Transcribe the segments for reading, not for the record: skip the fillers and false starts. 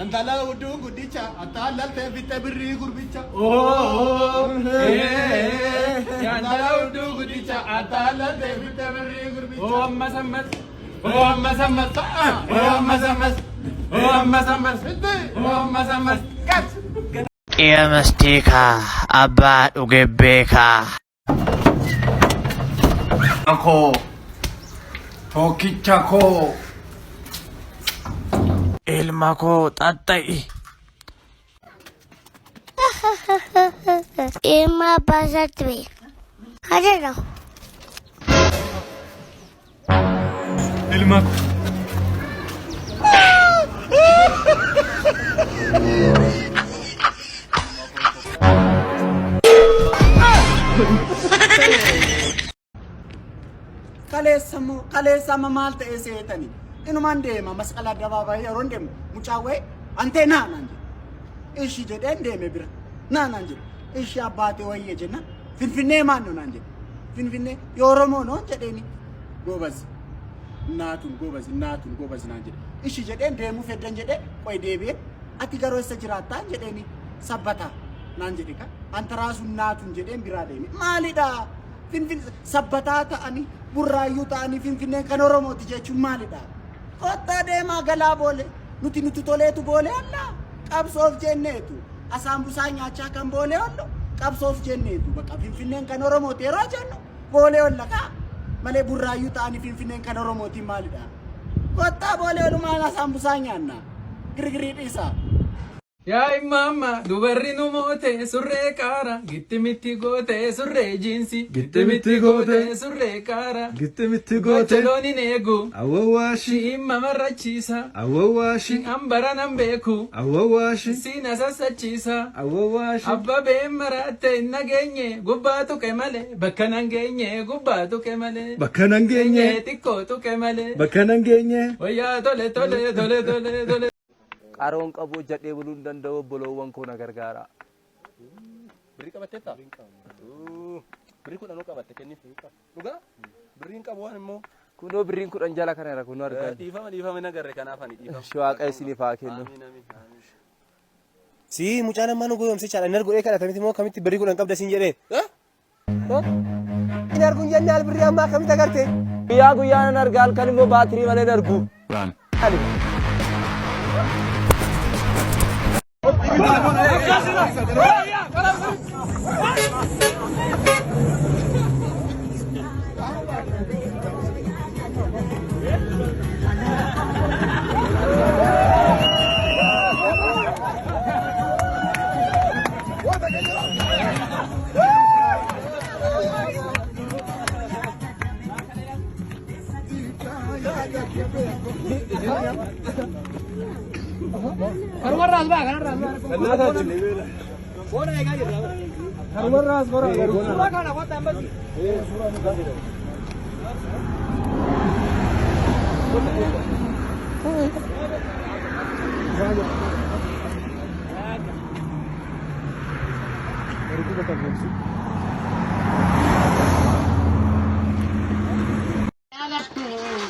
Intala hudduu guddicha attaallaltee fixe birrii gurbicha. Intala hudduu guddicha attaallaltee fixe birrii gurbicha. Ammas ammas. Ammas ammas. Ammas ammas. Ammas ammas. Ammas ammas. Qiya mastiikaa abbaa dhuge beekaa. Koo tokkicha koo. Ilma koo xaxxa'i. Ilma abbaa isaatti beeka. Haa jedhamu. Ilma koo. Kaleessa immoo kaleessa amma maal ta'ee seetani inumaan deema masqala addabaabaayii yeroo deemu mucaa wayii antee naa naan jedhe ishi jedheen deeme bira naa naan jedhe ishi abbaatee wayye jenna finfinnee maanno naan jedhe finfinnee yoo Oromoo noo jedheeni goobaz naatun goobaz naatun goobaz naan jedhe ishi jedheen deemuu feddan jedhee qoy deebi'ee ati garuu eessa jiraattaan jedheeni sabbataa naan jedhe ka antaraasun naatun jedheen biraa deeme maalidha Finfin sabbataa ta'anii burraayyuu ta'anii finfinneen kan Oromooti jechuun maalidha? Kottaa deemaa galaa boole nuti nuti toleetu boolee olla qabsoof jenneetu asaambusaa nyaachaa kan boolee ollu qabsoof jenneetu bakka finfinneen kan Oromooti yeroo jennu boolee olla kaa malee burraayyuu ta'anii finfinneen kan Oromooti maalidha? Kottaa boolee olumaan asaambusaa nyaanna girgirii dhiisaa. Yaa immaamma dubarri nu moote surree qaara gittimitti goote surree jiinsi Gittimitti goote. surree qaara Gittimitti goote. Bacholoon hin eegu Awwawaashi. shi'in mamarrachiisa Awwawaashi. an baran beeku Awwawaashi. siin asassachiisa Awwawaashi. abbabeen maraatte hin nageenye gubbaa tuqe malee bakka nan geenye gubbaa tuqe malee Bakka nan geenye. xiqqoo tuqe malee Bakka nan geenye. wayyaa tole tole tole tole tole. Qaroon qabu hojjadhee buluu hin danda'u obboloowwan koo na gargaaraa. Birrii qabatteettaa? Birrii kudhanuu qabatte kenniif. Dhugaa? Birriin qabu waan immoo. Kunoo birriin 10 jala kana jira kunoo argaa. Dhiifama dhiifama hin agarre kanaaf ani dhiifama. Ishi waaqa isiniif haa kennu. Amiin amiin amiin. Si mucaan ammaa nu goyoomse chaadha. Inni arguudhee kadhatamiti moo akkamitti birrii 10 qabda siin jedhee. Inni arguun jennee al birrii ammaa akkamitti agarte? Guyyaa guyyaa nan arga halkan immoo baatirii malee hin argu.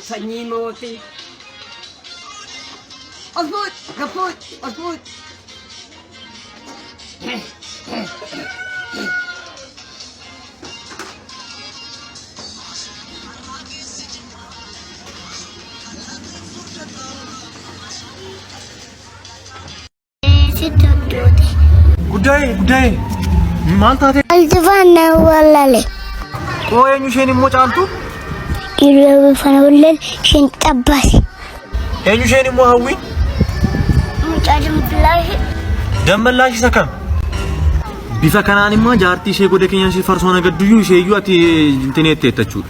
Sanyii mootii. Ol fuudhi, gad fuudhi, ol fuudhi. Sitti duute. Guddaa'e guddaa'e maal taate? Altifaan na wallale. Qoo eenyu isheen immoo caaltu? Dhiirri bifana wallale isheen xabbase. Eenyu isheen immoo hawwiin? Mucaa dimbilaashi. Dammallaash isa kam? Bifa kanaan immoo jaartii ishee goda keenyaan ishee farsoo nagadduyyuu ishee iyyuu ati intineetti jechuudha.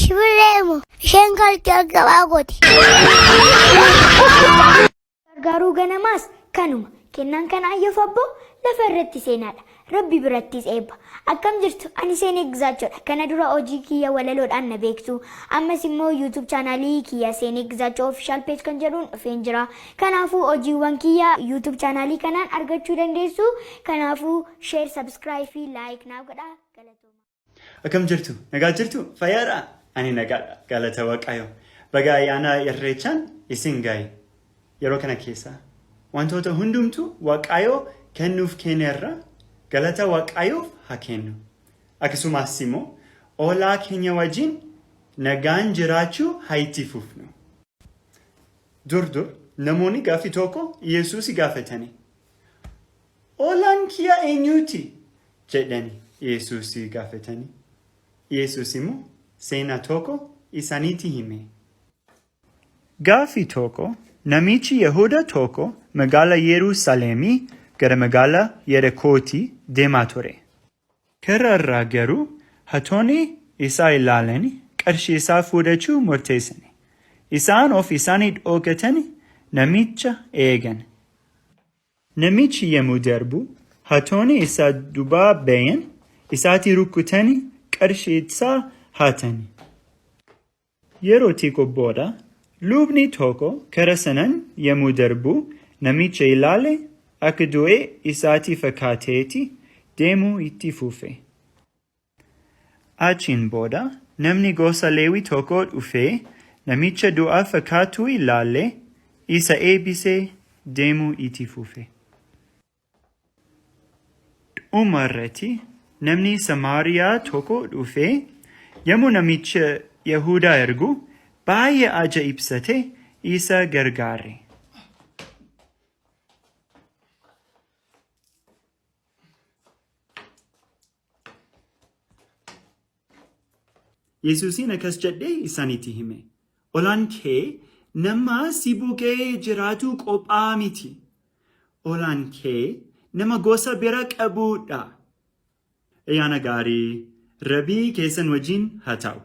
Shibirree moo isheen kalcha gabaa gooti. Gargaaruu ganamaas kanuma. Kennaan kan Ayyoof Abboo lafa irratti seenaadha. Rabbi birattis eebba. Akkam jirtu? Ani Seenee Gizaachoodha. Kana dura hojii kiyya walaloodhaan na beektu. Ammas immoo YouTube chaanaalii kiyya Seenee Gizaachoo Official Page kan jedhuun dhufeen jira. Kanaafuu hojiiwwan kiyya YouTube chaanaalii kanaan argachuu dandeessu. Kanaafuu share, subscribe fi like naa godhaa. Galatooma. Akkam jirtu? Nagaa jirtu? Fayyaadha? Ani nagaadha. Galata Waaqayyo. Baga ayyaana Irreechaan isin gahe. Yeroo kana keessa wantoota hundumtuu Waaqayyo kennuuf kennerra galata Waaqayyoof haa kennu. Akkasumas immoo ollaa keenya wajjin nagaan jiraachuu haa itti fufnu. Dur dur namoonni gaaffii tokko Yesuus gaafatani. Ollaan kiyya eenyuti? Jedhani Yesuus gaafatani. Yesuus immoo seenaa tokko isaanitti hime. Gaaffii tokko namichi Yahuda tokko magaalaa Yerusaalemii gara magaalaa Yerikootti deemaa ture. Karaa irraa garuu hattoonni isa ilaalanii qarshii isaa fudhachuu murteessani. Isaan of isaanii dhokatanii namicha eegan. Namichi yemmuu darbu hattoonni isa duubaa ba'an isatti rukutanii qarshii isaa hatani. Yeroo xiqqoo booda lubni tokko karaa sanaan yemmuu darbu namicha ilaalee akka du'e isatti fakkaateeti deemuu itti fufe. Achiin booda namni gosa Leewii tokko dhufee namicha du'aa fakkaatu ilaalee isa eebbisee deemuu itti fufe. Dhuma irratti namni Samaariyaa tokko dhufee yommuu namicha Yahudaa argu baay'ee ajaa'ibsatee isa gargaare. Yesuusiin akkas jedhee isaanitti hime. Ollaan kee nama si bukkee jiraatu qophaa miti. Ollaan kee nama gosa bira qabudha. Ayyaana gaarii Rabbii keessan wajjin haa ta'u.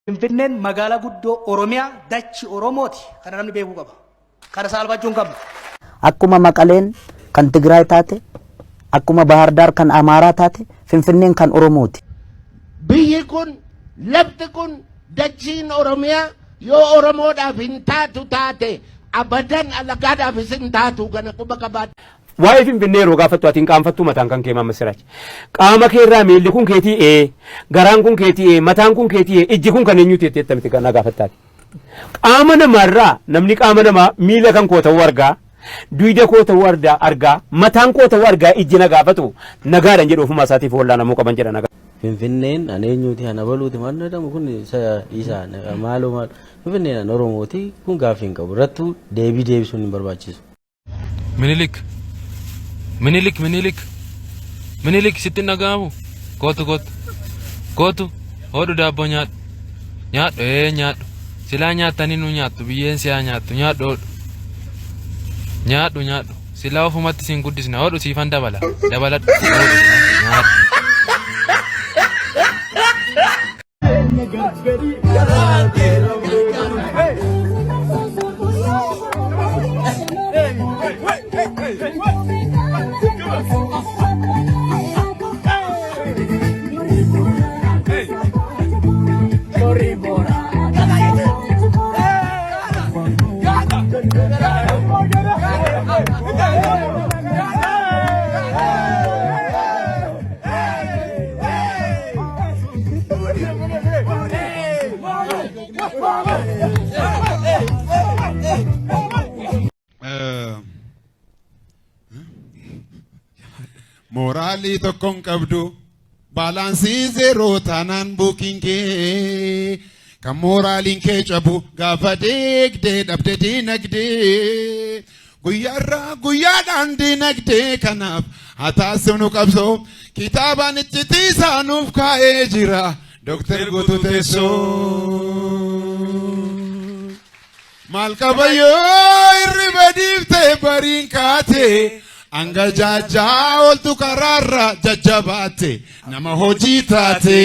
Finfinneen magaalaa guddoo Oromiyaa dachi Oromooti. Kana namni beekuu qaba. Kana saalfachuu hin qabnu. Akkuma Maqaleen kan Tigraay taate, akkuma Bahar Daar kan Amaaraa taate, Finfinneen kan Oromooti. Biyyi kun, lafti kun, dachiin Oromiyaa yoo Oromoodhaaf hin taatu taate abadan alagaadhaafis hin taatu kana quba qabaadhu. Waa'ee Finfinnee yeroo gaafattu ati hin qaanfattuu mataan kan kee Maamma Siraaj. Qaama kee irraa miilli kun keetii ee, garaan kun keetii ee, mataan kun keetii ee, ijji kun kan eenyuuti jettee attamitti kan na gaafattaati. Qaama namaarraa namni qaama namaa miila kan koo ta'uu argaa, duyda koo ta'uu ardaa argaa, mataan koo ta'uu argaa ijji na gaafatu nagaadhan jedhu ofumaa isaatiif wallaanamuu qaban jedha nagaa. Finfinneen an eenyuuti an abaluuti maal jedhamu kun isa dhiisaa maaloo maal Finfinneen an Oromooti kun gaaffii hin qabu irrattuu deebii deebisuun hin barbaachisu. Minilik Minilik Minilik Minilik sitti hin dhaga'amu kootu kootu kootu hodhu daabboo nyaadhu nyaadhu ee nyaadhu silaa nyaattanii nu nyaattu biyyeen si'aa nyaattu nyaadhu hodhu nyaadhu nyaadhu silaa ofumatti siin guddisna hodhu siifan dabala dabaladhu hodhu nyaadhu. Mooraalii tokko hin qabdu baalaansii zeeroo taanaan buukiin kee kan mooraaliin kee cabu gaafa deegdee dhabde diinagdee guyyaarraa guyyaadhaan diinagdee kanaaf haa taasifnu qabsoo kitaabaan iccitii isaa nuuf kaa'ee jira Dooktar Guutuu Teessoo. Maal qaba yoo hirriba dhiifte bariin kaate hanga jaajaa ooltu karaarra jajjabaatte nama hojii taate.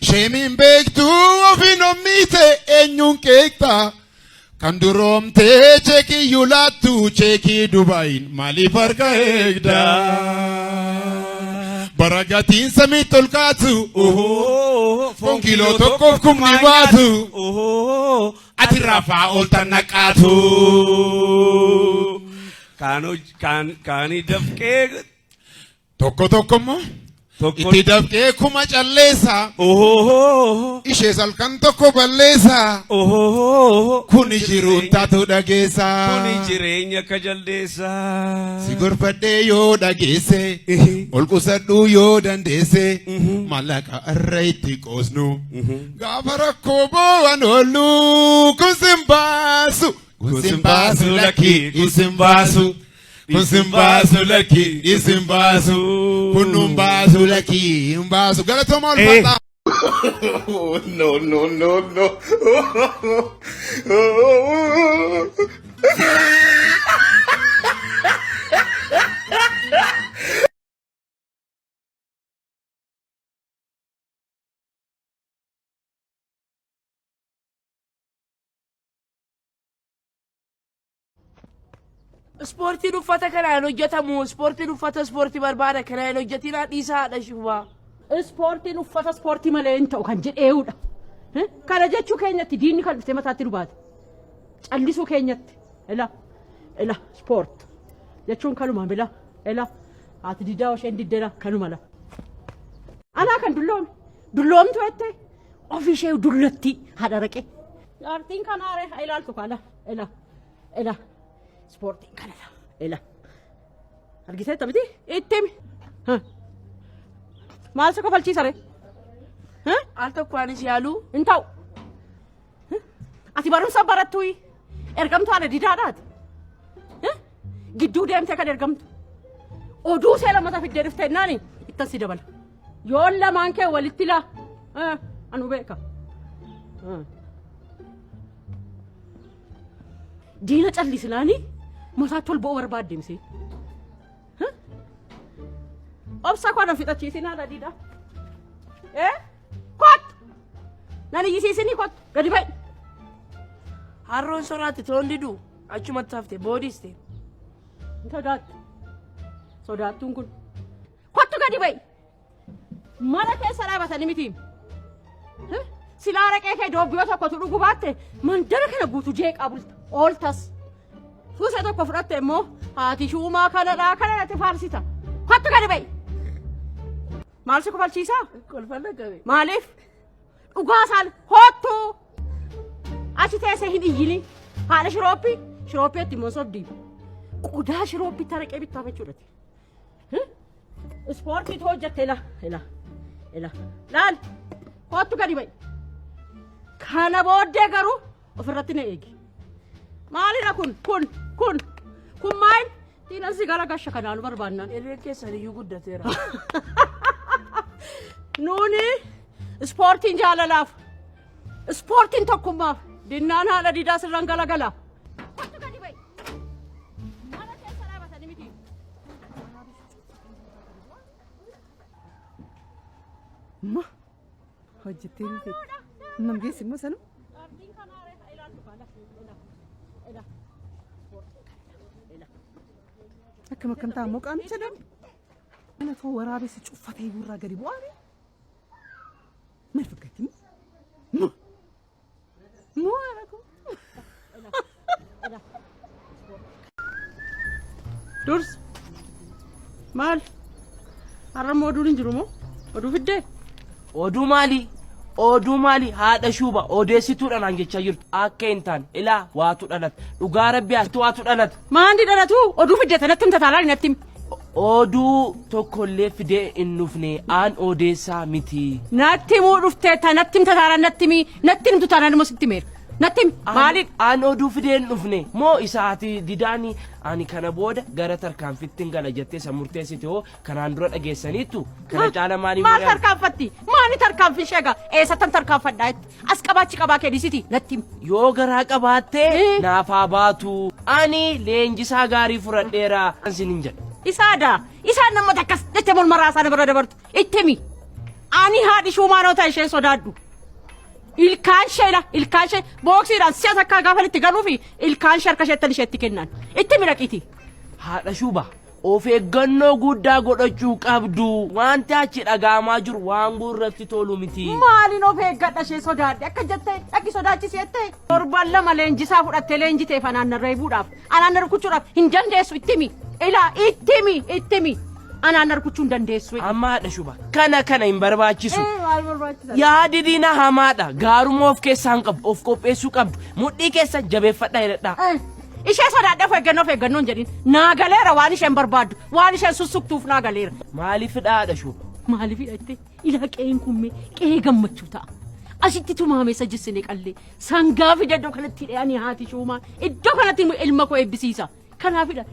Sheemiin beektu ofiin ommiite eenyuun qeeqxa kan duroomtee cheekii laattu cheekii Dubaayin maaliif harka eegda? Bara gatiin samiitti ol kaatu foon kiiloo tokkoof kumni baatu ati rafaa ooltan naqaatu. Kaani dafqee Tokko tokko immoo itti dafqee kuma calleessa. Ishees halkan tokko balleessa. Kuni jiruun taatu dhageessa. Kuni jireenya akka jaldeessa. Si gorfadhee yoo dhageesse ol qusadhuu yoo dandeesse maallaqa irra itti qoosnu gaafa rakkoo boo'an oollu kun sin baasu kun sin baasu lakkii kun sin baasu. Kun sin baasu lakkii isin baasu kun nun baasu lakkii hin baasu galatooma ulfaadhaa. No, no, no, no. Ispoortiin uffata kanaan hojjetamu. Ispoortiin uffata ispoortii barbaada. Kana hin hojjetinaa dhiisaa haadha shubaa. Ispoortiin uffata ispoortii malee hin ta'u kan jedheewudha. Kana jechuu keenyatti diinni kan dhuftee mataatti nu baate. Callisuu keenyatti. Ila ila ispoort jechuun kanuma bila ila haati didaa isheen diddela kanuma la. Anaa kan dulloome dulloomtu jettee ofii ishee dullatti haadha raqee. Jaartiin kanaaree haa ilaaltu kaala ila. Ela ispoortiin kanadha. Ela argiteetta miti itti himi. Maal si kofalchiisa ree? Al tokko anis yaaluu. Hin ta'u. Ati barumsa barattuyi ergamtu haadha didaadhaati. Gidduu deemtee kan ergamtu. Oduu see lammata fiddee dhuftee naani ittan si dabala. Yoon lamaan kee walitti laa. Anu beeka. Diina callisinaanii mataatti ol ba'uu barbaadde misee. Obsa koo nan fixachiisin haadha diidaa. Ee kottu nan iyyisiisinii kottu gadi ba'i. Harroon soraatti toon didu achumatti hafte boodiste. Hin sodaattu. Sodaattuun kun. Kottu gadi ba'i. Mana keessa dhaabatanii miti. Silaa araqee kee doobbiyoo tokkotu dhuguu baatte mandara kana guutuu jeeqaa bulta. Ooltas. Suusee tokko fudhatte immoo haati shuumaa kanadhaa kana natti faarsita. Kottu gadi ba'i. Maal si kofalchiisaa? Kolfan qabe. Maaliif? Dhugaa isaan hoottu. Achi teessee hin iyyini. Haadha shirooppii shirooppii itti immoo sobdii. Qodaa shirooppii araqee bittaa jechuudha. Ispoortiitu hojjette ila ila ila laal kottu gadi ba'i. Kana booddee garuu ofirratti na eegi. Maalidha kun kun kun kun maal? Diinan si gara gasha kanaan barbaannaan. Irreen keessan iyyuu guddateera. Nuuni ispoortiin jaalalaaf ispoortiin tokkummaaf dinnaan haadha diidaa sirraan galagala. Kottu gadi ba'i. Mana keessa dhaabatanii miti. Ma hojjettee ni feeti. Nam geessi immoo sanuma. Akkam akkam ta'a immoo qaamicha dha. Mana too waraabessi cuffatee gurraa gadi bu'aa ree. Maal fakkaatti immoo? Moo haadha koo? Dursa. Maal? Har'a immoo oduun hin jiru moo? Oduu fiddee? Oduu maali? Oduu maali? Haadha shuuba odeessituudha naan jechaa jirtu. Akka hin taane ilaa waatu dhalata. Dhugaa rabbi asitti waatu dhalata. Maanti dhalatu? Oduu fidde tanatti himta taanaan natti himi. Oduu tokkollee fidee hin dhufne aan odeessaa miti. Natti himuu dhuftee tanatti himta taanaan natti himi. Natti himtu taanaan immoo sitti himeera. Natti himi. Maaliidha? Aan oduu fidee hin dhufne moo isa ati didaani ani kana booda gara tarkaanfittin gala jettee isa murteessite hoo kanaan dura dhageessaniittu kana caala maaliif Maal tarkaanfatti? Maali tarkaanfii ishee egaa? Eessattan tarkaanfadhaa jetti? As qabaachi qabaa kee dhiisiti natti himi. Yoo garaa qabaatte naaf haa baatu. Ani leenjisaa gaarii fudhadheera sin jedha. Isaadha. Isaan nama takkas jecha morma raasaa na bira dabartu. Itti himi. Ani haadhi shuumaanota ishee sodaadhu. Ilkaan isheedha. Ilkaan ishee booksiidhaan si'a takkaa gaafa itti galuufi ilkaan ishee harka isheettan isheetti kennan. Itti himi dhaqiiti. Haadha shuuba of eeggannoo guddaa godhachuu qabdu. Wanti achi dhaga'amaa jiru waan gurratti tolu miti. Maaliin of eeggadha ishee sodaadhe akka jettee dhaqi sodaachisi jettee. Torban lama leenjisaa fudhattee leenjiteef anaan na reebuudhaaf anaan na rukuchuudhaaf hin dandeessu itti himi. Ilaa itti himi itti himi anaan na rukuchuu hin dandeessu. Amma haadha shuba kana kana hin barbaachisu. Ee, maal barbaachisa? Yaadi diina hamaadha. Gaarummaa of keessaa hin qabdu. Of qopheessuu qabdu. Mudhii keessa jabeeffadhaa hidhadhaa. Eh, Ishee sodaadhe of eeggannoo of eeggannoo hin jedhin. Naa galeera waan isheen barbaaddu waan isheen sussuktuuf naa galeera. Maaliifidha haadha shuba? Maaliifidha jettee ilaa qe'een kun mee qe'ee gammachuu ta'a. Asitti tumaame isa jissine qallee sangaa fida iddoo kanatti hidhee ani haati shuumaa iddoo kanatti ilma koo eebbisiisa. Kanaafidha.